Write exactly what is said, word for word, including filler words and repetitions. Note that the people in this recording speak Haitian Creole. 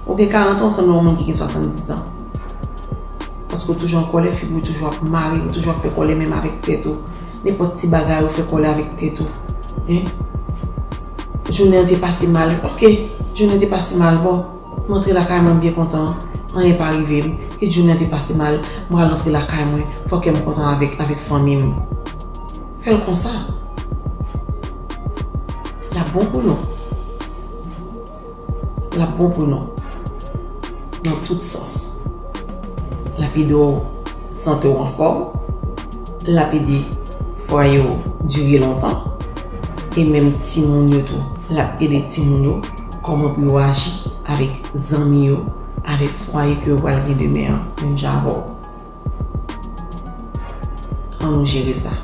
Ou gen karant an, ou sanble yon moun ki gen swasanndiz an. Paske ou toujou an kòlè, figi w toujou ap mare, ou toujou ap fè kòlè menm avèk tèt ou. Nenpòt ti bagay ou fè kòlè avèk tèt ou. Hein? Jounen an te pase mal. Ok, jounen an te pase mal. Bon, m antre lakay mwen, m byen kontan. Anyen pa rive m. Kit jounen an te pase mal, m pral antre lakay mwen. Fò kè m kontan avèk, avèk fanmi m. Fè l konsa. L ap bon pou nou. L ap bon pou nou. Nan tout sans. L ap ede w sante w anfòm. L ap ede fwaye w dire lontan. E menm timoun yo tou. L ap ede timoun yo kòman pou yo aji avèk zanmi yo, avèk fwaye ke yo pral gen demen an, menm jan avè w. An nou jere sa.